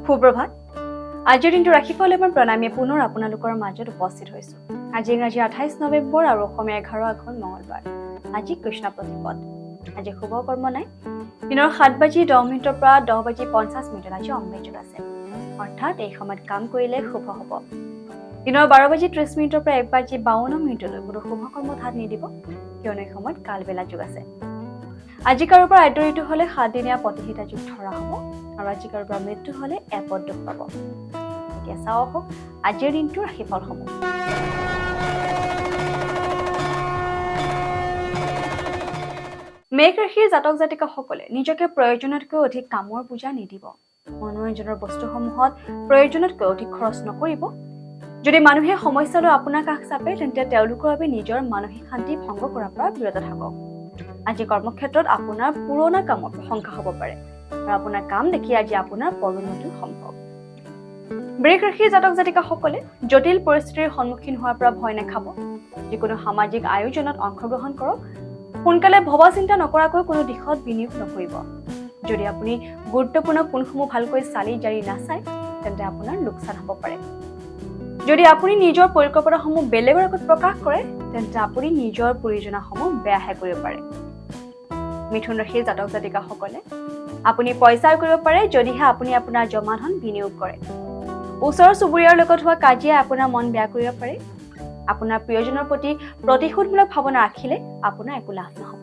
সুপ্ৰভাত। আজিৰ দিনটো ৰাশিফল এবং প্ৰণামীয়ে পুনৰ আপোনালোকৰ মাজত উপস্থিত হৈছোঁ। আজি ইংৰাজী 28 নৱেম্বৰ আৰু অসমীয়া 11 আঘোণ মঙলবাৰ। আজি কৃষ্ণ প্ৰতিপদ। আজি শুভ কৰ্ম নাই। দিনৰ 7:10 পৰা 10:50 আজি অমৃত যোগ আছে, অৰ্থাৎ এই সময়ত কাম কৰিলে শুভ হ'ব। দিনৰ 12:30 পৰা 1:52 কোনো শুভ কৰ্মত হাত নিদিব, কিয়নো এই সময়ত কালবেলা যোগ আছে। আজি কাৰোবাৰ আদ্য ঋতু হ'লে 7দিনীয়া প্ৰতিহিতা যোগ ধৰা হ'ব আৰু আজি কাৰোবাৰ মৃত্যু হ'লে এপদ দুখ পাব। এতিয়া চাওঁ আহক আজিৰ দিনটোৰ ৰাশিফলসমূহ। মেঘ ৰাশিৰ জাতক জাতিকাসকলে নিজকে প্ৰয়োজনতকৈ অধিক কামৰ বোজা নিদিব। মনোৰঞ্জনৰ বস্তুসমূহত প্ৰয়োজনতকৈ অধিক খৰচ নকৰিব। যদি মানুহে সমস্যালৈ আপোনাৰ কাষ চাপে, তেন্তে তেওঁলোকৰ বাবে নিজৰ মানসিক শান্তি ভংগ কৰাৰ পৰা বিৰত থাকক। আজি কৰ্মক্ষেত্ৰত আপোনাৰ পুৰণা কামৰ প্ৰশংসা হ'ব পাৰে আৰু আপোনাৰ কাম দেখি আজি আপোনাৰ পদোন্নতিও সম্ভৱ। বৃষ ৰাশিৰ জাতক জাতিকাসকলে জটিল পৰিস্থিতিৰ সন্মুখীন হোৱাৰ পৰা ভয় নাখাব। যিকোনো সামাজিক আয়োজনত অংশগ্ৰহণ কৰক। সোনকালে ভবা চিন্তা নকৰাকৈ কোনো দিশত বিনিয়োগ নকৰিব। যদি আপুনি গুৰুত্বপূৰ্ণ কোণসমূহ ভালকৈ চালি জাৰি নাচায়, তেন্তে আপোনাৰ লোকচান হ'ব পাৰে। যদি আপুনি নিজৰ পৰিকল্পনাসমূহ বেলেগৰ আগত প্ৰকাশ কৰে, তেন্তে আপুনি নিজৰ প্ৰয়োজনাসমূহ বেয়াহে কৰিব পাৰে। মিথুন ৰাশিৰ জাতক জাতিকাসকলে আপুনি পইচা কৰিব পাৰে, যদিহে আপুনি আপোনাৰ জমা ধন বিনিয়োগ কৰে। ওচৰ চুবুৰীয়াৰ লগত হোৱা কাজিয়াই আপোনাৰ মন বেয়া কৰিব পাৰে। আপোনাৰ প্ৰিয়জনৰ প্ৰতি প্ৰতিশোধমূলক ভাৱনা ৰাখিলে আপোনাৰ একো লাভ নহ'ব।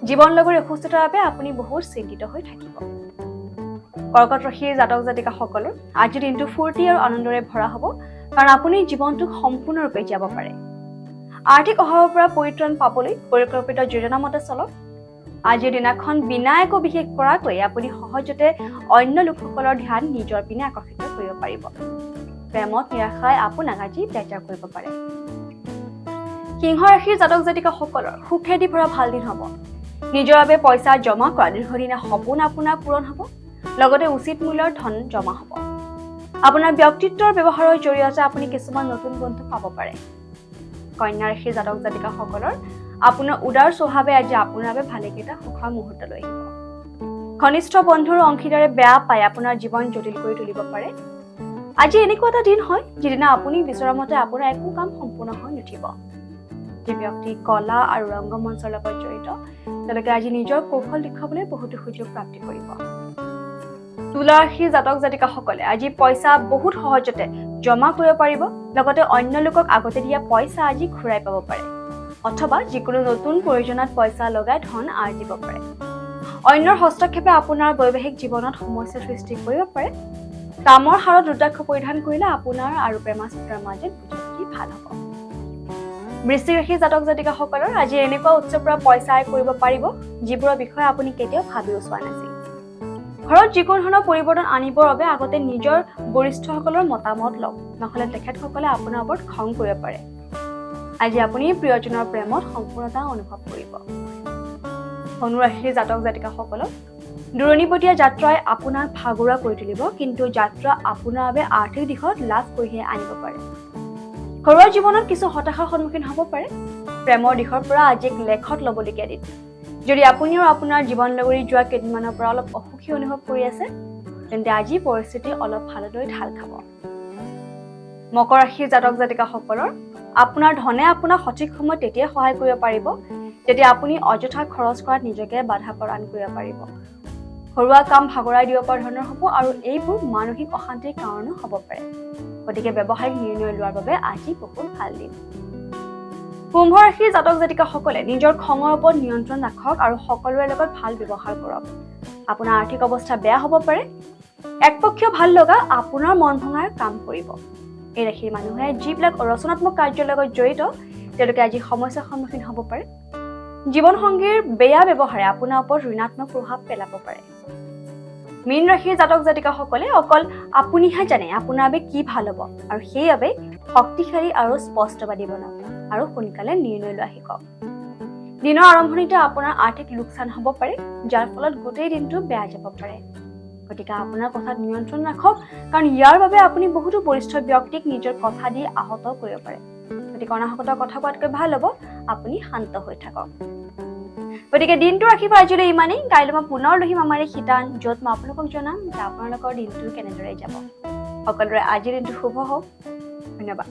জীৱন লগৰ অসুস্থতাৰ বাবে আপুনি বহুত চিন্তিত হৈ থাকিব। কৰ্কট ৰাশিৰ জাতক জাতিকাসকলৰ আজিৰ দিনটো ফূৰ্তি আৰু আনন্দৰে ভৰা হ'ব, কাৰণ আপুনি জীৱনটোক সম্পূৰ্ণৰূপে জীয়াব পাৰে। আৰ্থিক অভাৱৰ পৰা পৰিত্ৰাণ পাবলৈ পৰিকল্পিত যোজনা মতে চলক। আজিৰ দিনাখন বিনা একো বিশেষ কৰাকৈ আপুনি সহজতে অন্য লোকসকলৰ ধ্যান নিজৰ পিনে আকৰ্ষিত কৰিব পাৰিব। প্ৰেমত নিৰাশাই আপোনাক আজি বেজাৰ কৰিব পাৰে। সিংহ ৰাশিৰ জাতক জাতিকাসকলৰ সুখেদি ভৰা ভাল দিন হ'ব। নিজৰ বাবে পইচা জমা কৰা দীৰ্ঘদিনীয়া সপোন আপোনাৰ পূৰণ হ'ব, লগতে উচিত মূল্যৰ ধন জমা হ'ব। আপোনাৰ ব্যক্তিত্বৰ ব্যৱহাৰৰ জৰিয়তে আপুনি কিছুমান নতুন বন্ধু পাব পাৰে। কন্যা ৰাশিৰ জাতক জাতিকাসকলৰ আপোনাৰ উদাৰ স্বভাৱে আজি আপোনাৰ বাবে ভালেকেইটা সুখৰ মুহূৰ্ত লৈ আহিব। ঘনিষ্ঠ বন্ধুৰ অংশীদাৰে বেয়া পাই আপোনাৰ জীৱন জটিল কৰি তুলিব পাৰে। আজি এনেকুৱা এটা দিন হয়, যিদিনা আপুনি বিচৰা মতে আপোনাৰ একো কাম সম্পূৰ্ণ হৈ নুঠিব। যি ব্যক্তি কলা আৰু ৰংগমঞ্চৰ লগত জড়িত, তেওঁলোকে আজি নিজৰ কৌশল দেখুৱাবলৈ বহুতো সুযোগ প্ৰাপ্তি কৰিব। তুলা ৰাশিৰ জাতক জাতিকাসকলে আজি পইচা বহুত সহজতে জমা কৰিব পাৰিব, লগতে অন্য লোকক আগতে দিয়া পইচা আজি ঘূৰাই পাব পাৰে অথবা যিকোনো নতুন প্ৰয়োজনত পইচা লগাই ধন আৰ্জিব পাৰে। অন্যৰ হস্তক্ষেপে আপোনাৰ বৈবাহিক জীৱনত সমস্যাৰ সৃষ্টি কৰিব পাৰে। তামৰ হাৰত ৰুদ্ৰাক্ষ পৰিধান কৰিলে আপোনাৰ আৰু প্ৰেমাস্পদৰ মাজত বুজাবুজি ভাল হ'ব। বৃশ্চিক ৰাশিৰ জাতক জাতিকাসকলৰ আজি এনেকুৱা উৎসৰ পৰা পইচা আয় কৰিব পাৰিব, যিবোৰৰ বিষয়ে আপুনি কেতিয়াও ভাবিও চোৱা নাছিল। ঘৰত যিকোনো ধৰণৰ পৰিৱৰ্তন আনিবৰ বাবে আগতে নিজৰ বৰিষ্ঠসকলৰ মতামত লওক, নহ'লে তেখেতসকলে আপোনাৰ ওপৰত খং কৰিব পাৰে। আজি আপুনি প্ৰিয়জনৰ প্ৰেমত সম্পূৰ্ণতা অনুভৱ কৰিব। ধনুৰাশিৰ জাতক জাতিকাসকলক দূৰণিবটীয়া যাত্ৰাই আপোনাক ভাগৰুৱা কৰি তুলিব, কিন্তু যাত্ৰা আপোনাৰ বাবে আৰ্থিক দিশত লাভ কঢ়িয়াই আনিব পাৰে। ঘৰুৱা জীৱনত কিছু হতাশাৰ সন্মুখীন হ'ব পাৰে। প্ৰেমৰ দিশৰ পৰা আজি এক লেখত ল'বলগীয়া দিন। যদি আপুনিও আপোনাৰ জীৱন লগৰী যোৱা কেইদিনমানৰ পৰা অলপ অসুখী অনুভৱ কৰি আছে, তেন্তে আজি পৰিস্থিতি অলপ ভাললৈ ঢাল খাব। মকৰ ৰাশিৰ জাতক জাতিকাসকলৰ আপোনাৰ ধনে আপোনাক সঠিক সময়ত তেতিয়াই সহায় কৰিব পাৰিব, যেতিয়া আপুনি অযথা খৰচ কৰাত নিজকে বাধা প্ৰদান কৰিব পাৰিব। ঘৰুৱা কাম ভাগৰাই দিব পৰা ধৰণৰ হ'ব আৰু এইবোৰ মানসিক অশান্তিৰ কাৰণো হ'ব পাৰে। গতিকে ব্যৱসায়িক নিৰ্ণয় লোৱাৰ বাবে আজি বহুত ভাল দিন। কুম্ভ ৰাশিৰ জাতক জাতিকাসকলে নিজৰ খঙৰ ওপৰত নিয়ন্ত্ৰণ ৰাখক আৰু সকলোৰে লগত ভাল ব্যৱহাৰ কৰক। আপোনাৰ আৰ্থিক অৱস্থা বেয়া হ'ব পাৰে। একপক্ষীয় ভাল লগা আপোনাৰ মন ভঙাৰ কাম কৰিব। এই ৰাশিৰ মানুহে যিবিলাক ৰচনাত্মক কাৰ্যৰ লগত জড়িত, তেওঁলোকে আজি সমস্যাৰ সন্মুখীন হ'ব পাৰে। জীৱনসংগীৰ বেয়া ব্যৱহাৰে আপোনাৰ ওপৰত ঋণাত্মক প্ৰভাৱ পেলাব পাৰে। মীন ৰাশিৰ জাতক জাতিকাসকলে অকল আপুনিহে জানে আপোনাৰ বাবে কি ভাল হ'ব আৰু সেইবাবে শক্তিশালী আৰু স্পষ্টবাদী বনক আৰু সোনকালে নিৰ্ণয় লোৱা শিকক। দিনৰ আৰম্ভণিতে আপোনাৰ আৰ্থিক লোকচান হ'ব পাৰে, যাৰ ফলত গোটেই দিনটো বেয়া যাব পাৰে। গতিকে আপোনাৰ কথাত নিয়ন্ত্ৰণ ৰাখক, কাৰণ ইয়াৰ বাবে আপুনি বহুতো বৰিষ্ঠ ব্যক্তিক নিজৰ কথা দি আহত কৰিব পাৰে। গতিকে অনাহকত কথা কোৱাতকৈ ভাল হ'ব আপুনি শান্ত হৈ থাকক। গতিকে দিনটো ৰাখিব আজিলৈ ইমানেই। কাইলৈ মই পুনৰ লহিম আমাৰ এই শিতান, য'ত মই আপোনালোকক জনাম যে আপোনালোকৰ দিনটো কেনেদৰে যাব। সকলোৰে আজিৰ দিনটো শুভ হওক। ধন্যবাদ।